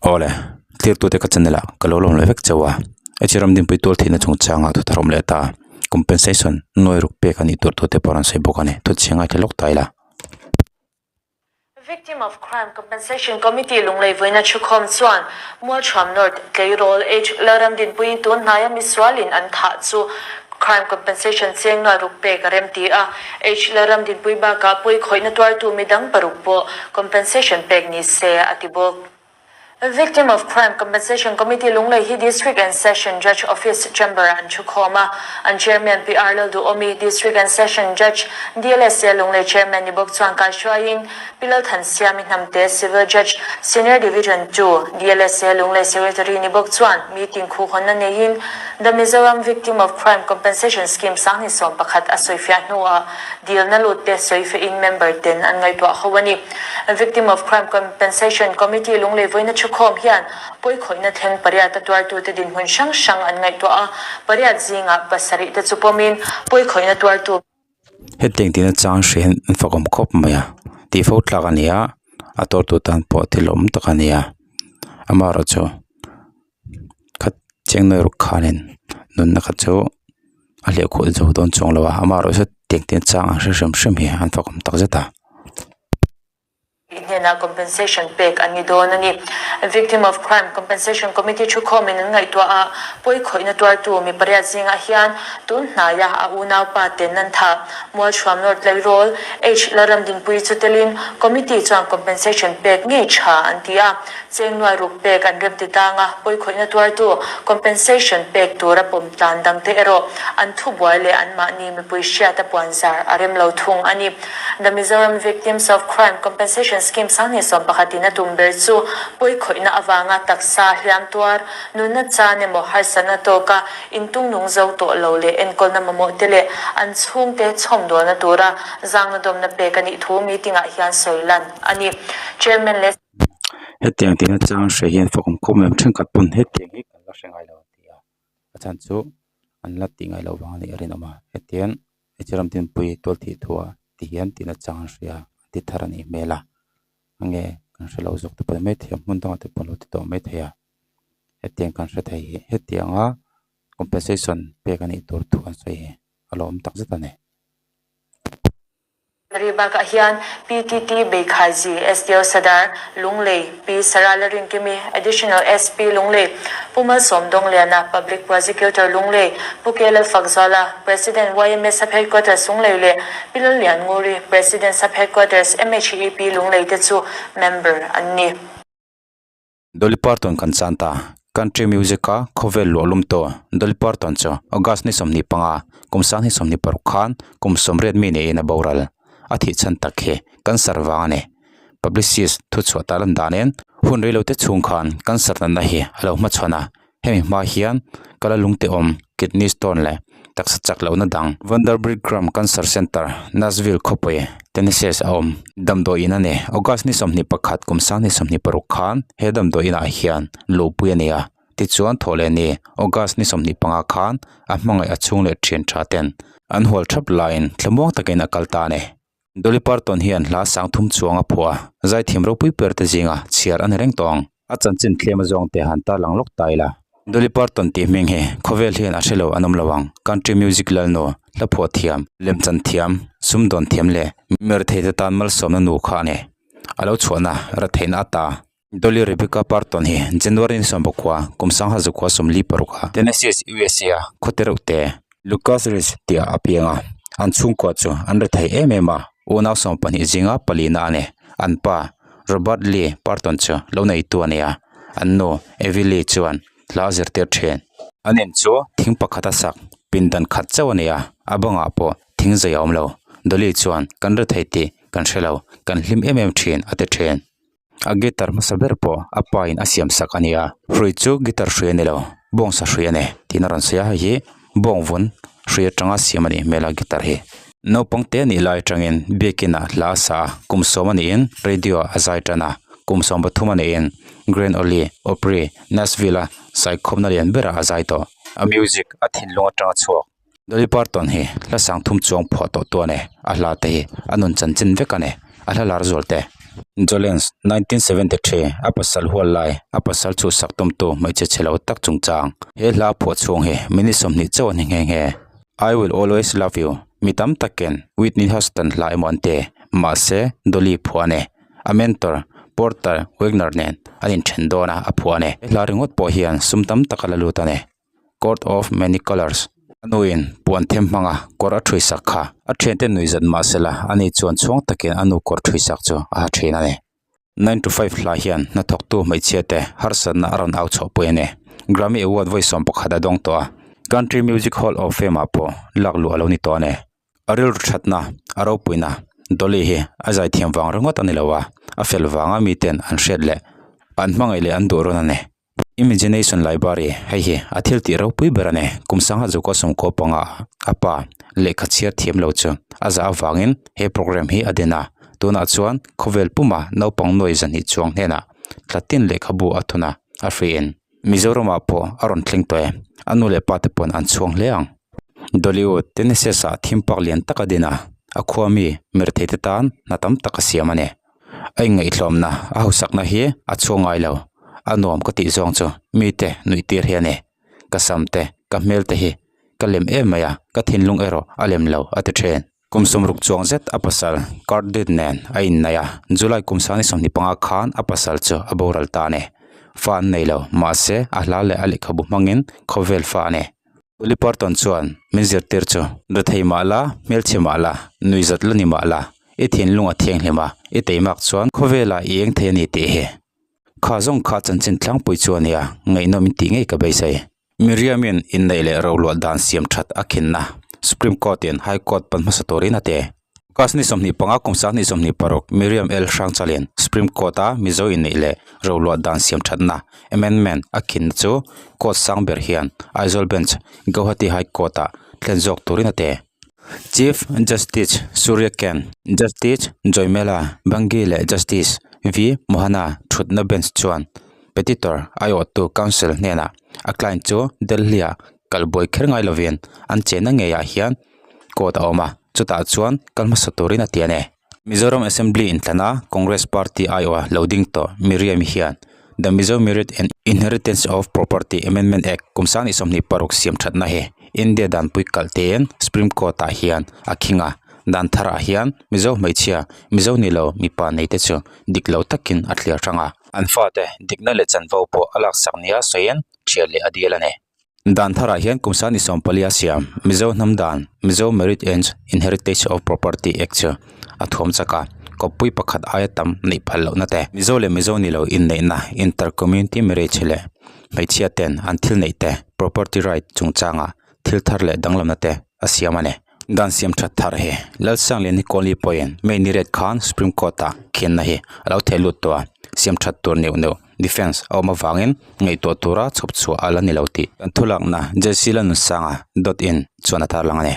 Awle, tlirtute ka channel ah ka lo lawm leh vek chauh a, HE Ramdinpui tual theihna chungchangah thu tharawm leh ta compensation nuai ruk pek a nih tur thu te pawh rawn sawi bawk a ni, thu chhia ngaithla lawk ta ila. Victim of Crime Compensation Committee Lunglei vawiina thukhawm chuan Mualthuam North tleirawl H Lalramdinpuiin tun hnaia misualin an thah chu Crime Compensation cheng nuai ruk pek a remti a, H Lalramdinpui bakah pawi khawihna tuartu midang paruk pawh compensation pek ni se a ti bawk. Victim of Crime Compensation Committee Lunglei hi District and Session Judge Office Chamber ah an thukhawm a, an Chairman PR Lalduhawmi, District and Session Judge DLSA Lunglei Chairman ni bawk chuan kaihruaiin Pi Lalthansiami Hnamte, Civil Judge, Senior Division ii, DLSA Lunglei Secretary ni bawk chuan meeting khuhhawnna neiin The Mizoram Victim of Crime Compensation Scheme 2011 a sawifiah hnuah Dilna lut te sawifiahin member ten an ngaihtuah ho a ni. Victim of Crime Compensation Committee Lunglei vawiina thukhawm hian pawikhawihna thleng pariat a tuartute dinhmun hrang hrang an ngaihtuah a, pariat zingah pasarih te chu pawmin pawikhawihna tuartu. Hetiang tina chang hri hian an fakawm khawp mai a, tih fo tlak a ni a, a tuartu tan pawh thil awm tak a ni a, amaherawhchu khat chiang nawi ruk khanin nunna kha chu a hleuh khuh zo dawn chuang lo a amaherawhchu tiang te chang ang hre hrim hrim hi an fakawm tak zet a. Hnenah compensation pek an ni dawn a ni. Victim of Crime Compensation Committee thukhawmin an ngaihtuah a, pawi khawihna tuartu mi pariat zingah hian tun hnaia a unaupa ten an thah. Mualchhuam North Tleirawl, H. Lalramdinpuii chu telin committee chuan compensation pek ngei tha an ti a. Cheng nuai ruk pek an rem ti tang a, pawikhawihna tuartu compensation pek tura pawm tlan dangte erawh an thubuai leh anmahni mipui hriata puanzar a rem lo thung a ni. The Mizoram Victims of Crime Compensation Scheme 2011 in a tum ber chu pawikhawihna avanga taksa hliam tuar, nunna chan emaw harsatna tawka intungnung zo tawh lo leh enkawlna mamawh te leh an chhungte chhawmdawlna tura zangna dawmna pek a nih thu meeting ah hian sawi lan a ni. Chairman leh. Hetiang tihna chang hre hian fakawm khawp mai thenkhat pawn hetiang hi kan la hre ngai lo an ti a a chhan chu an la tih ngai loh vang a nih a rinawm a hetiang hmeichhe ram dinpui tual thih thu ah ti hian tihna chang an hria an ti thar a nih hmel a enge kan hre lo zawk te pawh ni maithei a hmun dangah te pawh an lo ti tawh maithei a hetiang kan hre thei hi hetianga compensation pek a nih tur thu an sawi hi a lawm tak zet a ni. Ri bakah hian PTT Beikhazi, SDO Sadar, Lunglei, Pi Sarah Larinkimi, Additional SP Lunglei, Pu Malsawm Dawngliana, Public Prosecutor Lunglei, Pu K Lalfakzuala, President yma Sub Headquarters Lunglei leh Pi Lallian Nguri, President Sub Headquarters MHEP Lunglei te chu member an ni. Dolly Parton kan chan ta. Country music a khawvel luah lum tawh Dolly Parton chu August ni 25, kum 2026 khan kum 80 mi neiin a boral. A thih chhan tak hi cancer vang a ni. Publicist thuchhuah ta lan danin hun reilote chhung khan cancer natna hi a lo hmachhawn a. Hemi hma hian kala lungte awm, kidney stone leh taksa chak lohna dang Vanderbilt Graham Cancer Center, Nashville khawpui, Tennessee a awm. Damdawi in a ni. August ni 21 kum 2026 khan he damdawi inah hian luhpui a ni a. Tichuan thawh leh ni August ni 25 khan a hmangaih a chhung leh thian tha ten an hual thap laiin thlamuang takin a kal ta a ni. Dolly Parton hian hla sang thum chuang a phuah a, zaithiam ropui per te zinga chhiar a ni reng tawh ang. A chanchin thlem a zawng te han tarlang lawk ta ila. Dolly Parton tih hming hi khawvel hian a hre lo an awm lo ang. Country music lalnu, hla phuah thiam, lemchan thiam, sumdawn thiam leh mirethei te tan malsawmna nu kha a ni. A lo chhuahna retheihna ata Dolly Rebecca Parton hi January ni 19 kum 1946 ah Tennessee, USA a khawte reuh te Lucas Ridge tih ah a piang a, an chhungkua chu an rethei em em a, unau 12 zinga palina a ni. An pa Robert Lee Parton chu lo neitu a ni a, an nu Evie Lee chuan hla a zirtir thin. An in chu thing pakhat a sak, pindan khat chauh a ni a, a bangah pawh thing zai a awm lo. Dolly chuan, Kan rethei tih kan hre lo, kan hlim em em thin, a ti thin. A guitar hmasa ber pawh a pa in a siam sak a ni a, hrui chu guitar hrui a ni lo, bawngsa hrui a ni tiin a rawn sawi a, hei hi bawngvun hrui atanga siam a nih hmel a guitar hi. Naupang te nih lai atangin biakin ah hla a sa a, kum sawm a niin radio ah a zai tan a, kum 13 a niin Grand Ole Opry, Nashville a saikhawmna lian berah a zai tawh. A music a thinlung atanga chhuak. Dolly Parton hi hla sang thum chuang phuah tawh tu a ni, a hla te hi a nun chanchin vek a ni, a hla lar zual te. Jolens, 1973, a pasal hual lai, a pasal chhuhsak tumtu hmeichhe chhe lo tak chungchang. He hla phuah chhung hi minute 20 chauh a ni nghe nghe. I will always love you, mi tam takin Whitney Houston hla emaw an ti, mahse Dolly phuah a ni. A mentor, Porter Wagoner nen an inthen dawn a, a phuah a ni. He hla ringawt pawh hian sum tam tak a la lut a ni. Court of Many Colours, A nuin puan them hmanga kawr a thuisak kha a thiante nui zat mahsela ani chuan chhuang takin a nu kawr thuisak chu a ha thin a ni. Nine to five hla hian hnathawktu hmeichhia te harsatna a rawn au chhuahpui a ni. Grammy Award vawi 11 a dawng tawh a, Country Music Hall of Fame ah pawh lak luh a lo ni tawh a ni. A rilru thatna, a ropuina, Dolly hi a zaithiam vang ringawt a ni lo a, a fel vanga miten an hriat leh an hmangaih leh an duh rawn a ni. Imagination Library, hei hi a thil tih ropui ber a ni. Kum sangha zuka sawmkaw panga a pa lehkha chhiar thiam lo chu a zah avangin he program hi a din a. Tunah chuan khawvel puma naupang nuai zahnih chuang hnenah tlatin lehkhabu a thun a, a hriin Mizoramah pawh a rawn thleng tawh e. A nu leh pa te pawn an chhuang hle ang. Dollywood, Tennessee-ah theme park lian tak a din a, a khua mi mirthei te tan hna tam tak a siam a ni. A inngaihtlawmna a hausakna hi a chhuak ngai lo, a nuam ka tih zawng chu mite nuih tir hi a ni. Ka sam te, ka hmel te hi ka lem em mai a, ka thinlung erawh a lem lo a ti thin. Kum sawmruk chuang zet a pasal Kurt Dutt nen a inneih a, July kum sangni 25 khan a pasal chu a boral ta a ni. Fa an nei lo, mahse a hla leh a lehkhabu hmangin khawvel fa a ni. Dolly Parton chuan min zirtir chu, Rethei mah la, hmelchhe mah la, nuihzat la ni mah la, i thinlung a thianghlim a, i teimak chuan khawvelah i eng thei a ni tih hi. Kha zawng kha chanchin tlangpui chu a nia, ngaihnawm in tih ngei ka beisei. Miriam-in inneih leh roluah dan siam that a khinna Supreme Court-in High Court pan hmasa turin a ti. August ni 25 kum 2026 Miriam L. Hrangchalin Supreme Court-a Mizo inneih leh roluah dan siam thatna amendment a khinna chu court sang ber hian Aizawl Bench Gauhati High Court-ah thlen zawk turin a ti. Chief Justice Surya Kant, Justice Joymela Bangi leh Justice V Mohana thutna bench chuan petitor aiawhtu counsel hnenah a client chu Delhi-ah kalbuai kher ngai lovin an chenna ngeiah hian court a awm a, chutah chuan kal hmasa turin a ti a ni. Mizoram Assembly inthlana Congress Party aiawha lo ding tawh Miriam hian The Mizo Marriage and Inheritance of Property Amendment Act kum 2026 siam thatna hi India danpui kalh tein Supreme Court ah hian a khing a, dan tharah hian Mizo hmeichhia, Mizo ni lo mipa nei te chu dik lo takin a thliar hrang a. An fate dikna leh chanvo pawh a laksak nia sawiin thian leh a dil a ni. Dan tharah hian kum sani 14 a siam Mizo hnam dan Mizo Marriage and Inheritance of Property Act chu a thuam chak a, kawppui pakhat aia tam neih phal lohna te, Mizo leh Mizo ni lo inneihna Inter Community Marriage leh hmeichhia ten an thil neih te Property Right chungchanga thil thar leh danglamna te a siam a ni. Dan siam that thar hi Lalsanglian hi Kohli pawhin May ni riat khan Supreme Court ah khenna hi a lo theh lut tawh a, siam that tur neuh neuh Defence a awm avangin ngaihtuah tura chhawp chhuah a la ni lo tih kan thulakna Jesse Lanunsanga dot in chuan a tarlang a ni.